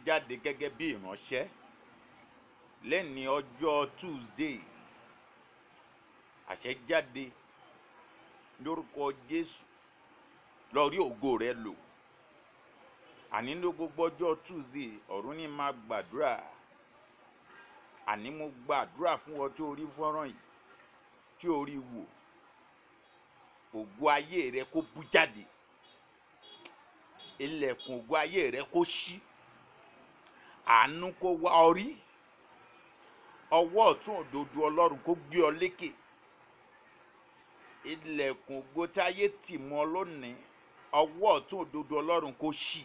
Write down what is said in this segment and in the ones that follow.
jáde gẹ́gẹ́ bí ìránṣẹ́ lẹ́ni ọjọ́ Tuesday. Àṣẹ jáde lórúkọ Jésù, lọ rí ògo rẹ lò. Àní ní gbogbo ọjọ́ Tuesday ọ̀run ní máa gbàdúrà. Àní mo gbàdúrà fún ọ tó rí fọ́nrán yìí, tí o rí wò, ògo ayé rẹ kó bú jáde, ilẹ̀kùn ògo ayé rẹ kó ṣí, àánú kó wá ọ rí, ọwọ́ ọ̀tún òdodo Ọlọ́run kó gbé ọ lékè. Ilẹ̀kùn ògo táyé tì mọ́ lónìí, ọwọ́ ọ̀tún òdodo Ọlọ́run kó ṣí.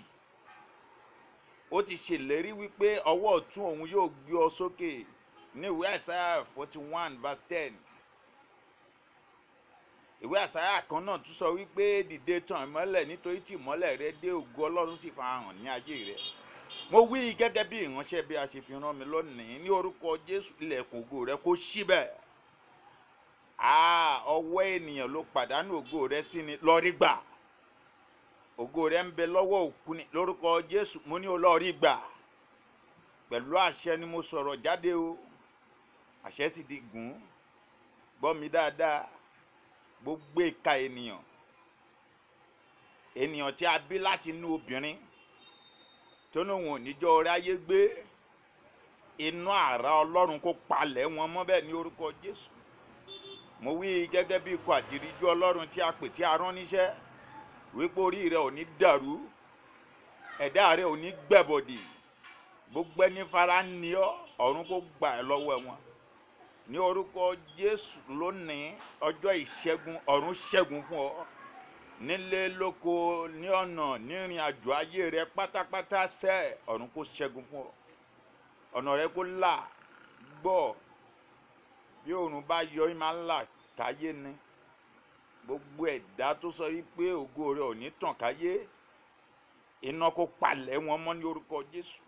Ó ti ṣèlérí wípé ọwọ́ ọ̀tún òun yóò gbé ọ sókè ní ìwé Àìsáyà 41 verse 10. Ìwé Àìsáyà kan náà tún sọ wípé dìde, tàn ìmọ́lẹ̀, nítorí tí ìmọ́lẹ̀ rẹ dé, ògo Ọlọ́run sì farahàn ní ayé rẹ. Mo wí gẹ́gẹ́ bí ìránṣẹ́ bí a ṣe fi rán mi lónìí, ní orúkọ Jésù, ilẹ̀kùn ògo rẹ kó ṣí bẹ́ẹ̀. Ọwọ́ ènìyàn ló pàdánù ògo rẹ sí ni, lọ rí gbà. Ògo rẹ ń bẹ lọ́wọ́ òkú ni, lórúkọ Jésù mo ní o lọ rí gbà. Pẹ̀lú àṣẹ ni mo sọ̀rọ̀ jáde o, àṣẹ ti di gùn. Gbọ́ mi dáadáa, gbogbo ìka ènìyàn, ènìyàn tí a bí láti inú obìnrin tó ní òun ò ní jọ orí ayé gbé, inú àrá Ọlọ́run kó palẹ̀ wọn mọ́ bẹ́ẹ̀ ní orúkọ Jésù. Mo wí gẹ́gẹ́ bí ikọ̀ àtìríjú Ọlọ́run tí a pè, tí a rán níṣẹ́, wípé orí rẹ ò ní dàrú, ẹ̀dá rẹ ò ní gbẹ̀bọ̀dì. Gbogbo ẹni fara ní ọ, ọ̀run kó gbà ẹ́ lọ́wọ́ wọn ní orúkọ Jésù. Lónìí ọjọ́ ìṣẹ́gun, ọ̀run ṣẹ́gun fún ọ nílé, lóko, ní ọ̀nà, nírìn àjò ayé rẹ pátápátá sẹ́, ọ̀run kó ṣẹ́gun fún ọ, ọ̀nà rẹ kó là. Gbọ́, bí òòrùn bá yọ, í máa ń là káyé ni. Gbogbo ẹ̀dá tó sọ wípé ògo rẹ ò ní tàn káyé, iná kó palẹ̀ wọn mọ́ ní orúkọ Jésù.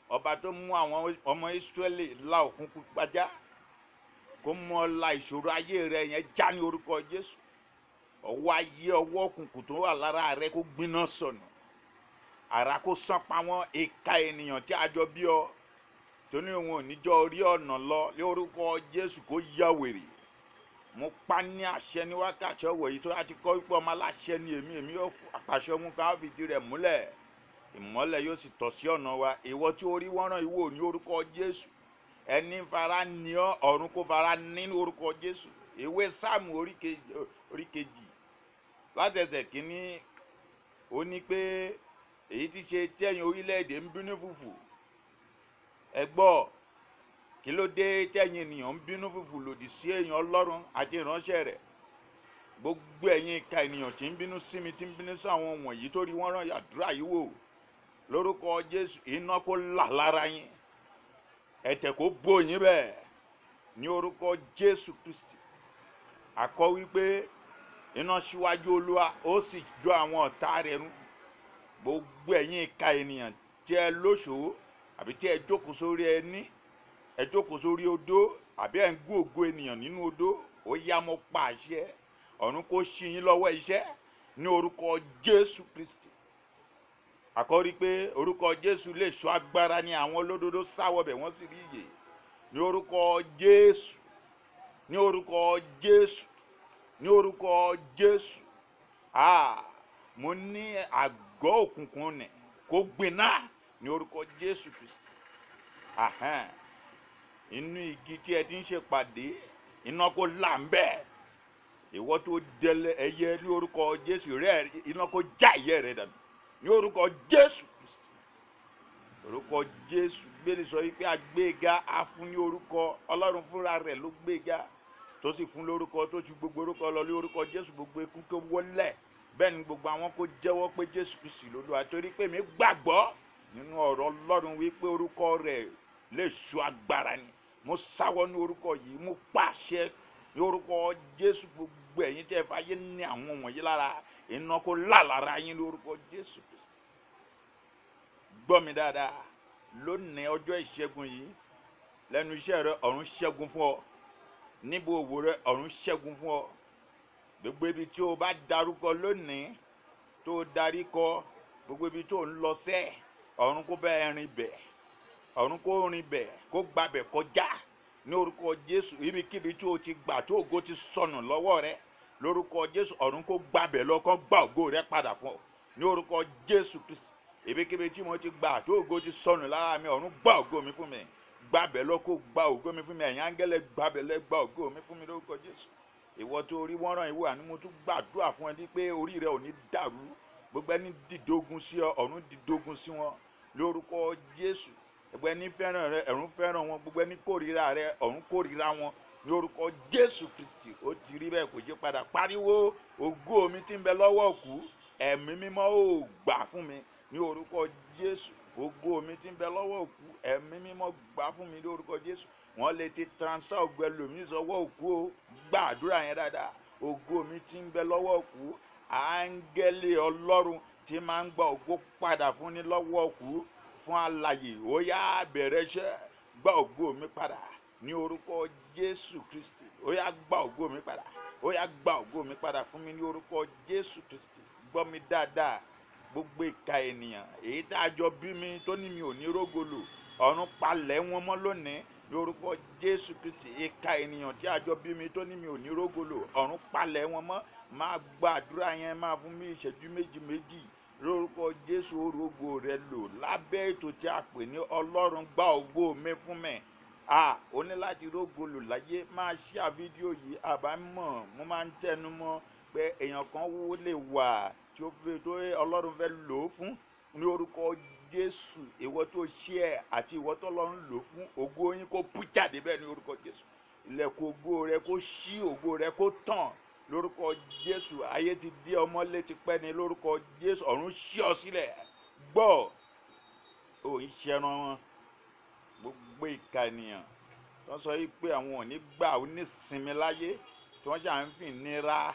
Ọba tó mú àwọn ọmọ Ísírẹ́lì la òkun pupa já, kó mú ọ la ìṣòro ayé rẹ yẹn já ní orúkọ Jésù. Ọwọ́ ayé, ọwọ́ òkùnkùn tó wà lára rẹ kó gbiná sọnù, àrá kó sán pa wọ́n. Ìka ènìyàn tí a jọ bí ọ tó ní òun ò ní jọ orí ọ̀nà lọ, ní orúkọ Jésù kó yá wèrè. Mo pa ní àṣẹ ní wákàtí ọ̀wọ̀ yìí tó yá ti kọ́ wípé ọmọ aláṣẹ ni èmi, èmi yóò àpàṣẹ mú ká fìdí rẹ̀ múlẹ̀, ìmọ́lẹ̀ yóò sì tọ̀ sí ọ̀nà wa. Ìwọ tí orí wọ́n rán ìwọ ní orúkọ Jésù, ẹni fara ní ọ, ọ̀run kó fara ní ní orúkọ Jésù. Ìwé Sáàmù orí 2 láti ẹsẹ̀ 1, ó ní pé èyí tí ṣe tẹ́yìn orílẹ̀-èdè ń bínú fùfù? Ẹ gbọ́, kí ló dé tẹ́yìn ènìyàn ń bínú fùfù lòdì sí èèyàn Ọlọ́run àti ìránṣẹ́ rẹ̀? Gbogbo ẹ̀yin ìka ènìyàn tí ń bínú sí mi, tí ń bínú sí àwọn wọ̀nyí tó rí wọ́n rán àdúrà yìí wò, lórúkọ Jésù, iná kó là lára yín, ẹ̀tẹ̀ kó bò yín bẹ́ẹ̀ ní orúkọ Jésù Kristi. Àkọ́ wípé iná síwájú Olúwa, ó sì jó àwọn ọ̀tá rẹ̀ run. Gbogbo ẹ̀yin ìka ènìyàn tí ẹ lóṣòó, àbí tí ẹ jókòó sórí ẹní, ẹ jókòó sórí odó, àbí ẹ ń gún ògo ènìyàn nínú odó, ó yá, mo pa àṣẹ, ọ̀run kó ṣí yín lọ́wọ́ iṣẹ́ ní orúkọ Jésù Kristi. Àkọ́rí pé orúkọ Jésù lè ṣọ́ agbára ní, àwọn olódodo sáwọ́bẹ̀, wọ́n sì rí ìyè. Ní orúkọ Jésù, ní orúkọ Jésù, ní orúkọ Jésù, mo ní àgọ́ òkùnkùn nì kó gbiná ní orúkọ Jésù Kristi. Inú igi tí ẹ ti ń ṣèpàdé, iná kó là ń bẹ̀. Ìwọ tó dẹlẹ ẹyẹ, ní orúkọ Jésù rẹ, iná kó já ìyẹ́ rẹ dànù ní orúkọ Jésù Kristi. Orúkọ Jésù gbélé sọ wípé agbéga á fún ní orúkọ, Ọlọ́run fúnra rẹ̀ ló gbéga tó sì fún lórúkọ tó ju gbogbo orúkọ lọ. Ní orúkọ Jésù, gbogbo ikú kó wọlẹ̀ bẹ́ẹ̀ ni, gbogbo àwọn kó jẹ́wọ́ pé Jésù Kristi lÓlúwa, torí pé mi gbàgbọ́ nínú ọ̀rọ̀ Ọlọ́run wípé orúkọ rẹ̀ lè ṣọ́ agbára ni. Mo sáwọ́ ní orúkọ yìí, mo pàṣẹ ní orúkọ Jésù, gbogbo ẹ̀yin tẹ́ fàyè ní àwọn wọ̀nyí lára, iná kó là lára yín lórúkọ Jésù Kristi. Gbọ́ mi dáadáa, lónìí ọjọ́ ìṣẹ́gun yìí, lẹ́nu iṣẹ́ rẹ, ọ̀run ṣẹ́gun fún ọ. Níbo òwò rẹ, ọ̀run ṣẹ́gun fún ọ. Gbogbo ibi tí o bá darúkọ lónìí, tó o darí kọ, gbogbo ibi tó ń lọ sẹ́, Ọ̀run kó bẹ́ẹ̀ rin bẹ̀, ọ̀run kó rin bẹ̀, kó gbabẹ̀ kọjá ní orúkọ Jésù. Ibikíbi tí o ti gbà tí ògo ti sọnù lọ́wọ́ rẹ lórúkọ Jésù, ọ̀run kó gbabẹ̀ lọ, kó gba ògo rẹ padà fún ọ ní orúkọ Jésù Kristi. Ibikíbi tí mo ti gbà tí ògo ti sọnù lára mi, ọ̀run gba ògo mi fún mi, gbabẹ̀ lọ kó gba ògo mi fún mi. Ẹ̀yin áńgẹ́lẹ̀ gbabẹ̀ lọ gba ògo mi fún mi lórúkọ Jésù. Ìwọ tó rí wọ́n rán ìwọ àní, mo tún gbàdúrà fún ẹ ní pé orí rẹ ò ní dàrú. Gbogbo ẹni dìdógun sí ọ, ọ̀run dìdógun sí wọn lórúkọ Jésù. Gbogbo ẹni fẹ́ràn rẹ, ọ̀run fẹ́ràn wọn. Gbogbo ẹni kórìíra rẹ, ọ̀run kórìíra wọn ní orúkọ Jésù Kristi. Ó ti rí bẹ́ẹ̀, kò yí padà. Pariwo, ògo mi tí ń bẹ lọ́wọ́ òkú, ẹ̀mí mímọ́ ò gbà fún mi ní orúkọ Jésù. Ògo mi tí ń bẹ lọ́wọ́ òkú, ẹ̀mí mímọ́ gbà fún mi ní orúkọ Jésù. Wọ́n lè ti transfer ògo ẹlòmíì sọ́wọ́ òkú o. Gbàdúrà yẹn dáadáa. Ògo mi tí ń bẹ lọ́wọ́ òkú, áńgẹ́lì Ọlọ́run tí máa ń gba ògo padà fún ni lọ́wọ́ òkú fún alààyè, ó yá bẹ̀rẹ̀ iṣẹ́, gba ògo mi padà ní orúkọ Jésù Kristi. Ó yá gba ògo mi padà, ó yá gba ògo mi padà fún mi ní orúkọ Jésù Kristi. Gbọ́ mi dáadáa, gbogbo ìka ènìyàn èyí tá a jọ bí mi tó ní mi ò ní rógolo, ọ̀run palẹ̀ wọn mọ́ lónìí ní orúkọ Jésù Kristi. Ìka ènìyàn tí a jọ bí mi tó ní mi ò ní rógolo, ọ̀run palẹ̀ wọn mọ́. Máa gbàdúrà yẹn, máa fún mi ìṣẹ́jú méjì méjì lórúkọ Jésù. Orógo rẹ lò lábẹ́ ètò tí a pè ní Ọlọ́run gba ògo mi fún mi. O ní láti rógo lò láyé. Máa ṣíà fídíò yìí. Àbámọ̀ mo máa ń tẹnu mọ́ pé èèyàn kan wó lè wà tí ó fẹ́ tó Ọlọ́run fẹ́ lò ó fún ní orúkọ Jésù. Ìwọ tó ṣí ẹ àti ìwọ tó Ọlọ́run lò fún, ògo yín kó bú jáde bẹ́ẹ̀ ní orúkọ Jésù. Ilẹ̀kùn ògo rẹ kó ṣí, ògo rẹ kó tàn lórúkọ Jésù. Ayé ti dé ọmọlé ti pẹ́ ni lórúkọ Jésù. Ọ̀run ṣí ọ sílẹ̀. Gbọ́, ò ń ṣẹran wọn. Gbogbo ìka ènìyàn tó ń sọ yìí pé àwọn ò ní gbà ó ní sinmi láyé, tí wọ́n ṣà ń fi nira,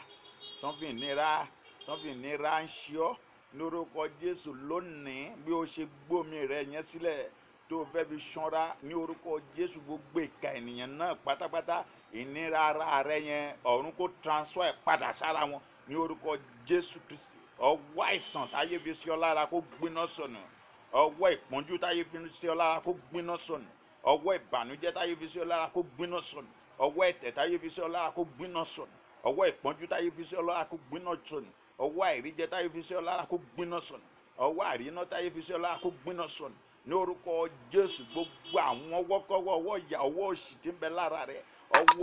tó ń fi nira, tó ń fi nira ń ṣe ọ́ lórúkọ Jésù. Lónìí bí o ṣe gbómi rẹ yẹn sílẹ̀ tó o fẹ́ fi ṣanra ní orúkọ Jésù, gbogbo ìka ènìyàn náà pátápátá, ìnira ara rẹ yẹn, ọ̀run kó transfer ẹ̀ padà sára wọn ní orúkọ Jésù Kristi. Ọwọ́ àìsàn táyé fi sí ọ lára kó gbiná sọnù. Ọwọ́ ìpọ́njú táyé fi sí ọ lára kó gbiná sọnù. Ọwọ́ ìbànújẹ́ táyé fi sí ọ lára kó gbiná sọnù. Ọwọ́ ẹ̀tẹ̀ táyé fi sí ọ lára kó gbiná sọnù. Ọwọ́ ìpọ́njú táyé fi sí ọ lára kó gbiná sọnù. Ọwọ́ àìríjẹ táyé fi sí ọ lára kó gbiná sọnù. Ọwọ́ àríná táyé fi sí ọ lára kó gbiná sọnù ní orúkọ Jésù. Gbogbo àwọn ọwọ́kọ́wọ́, ọwọ́ ìyà, ọwọ́ òṣì tí ń bẹ lára rẹ, ọwọ́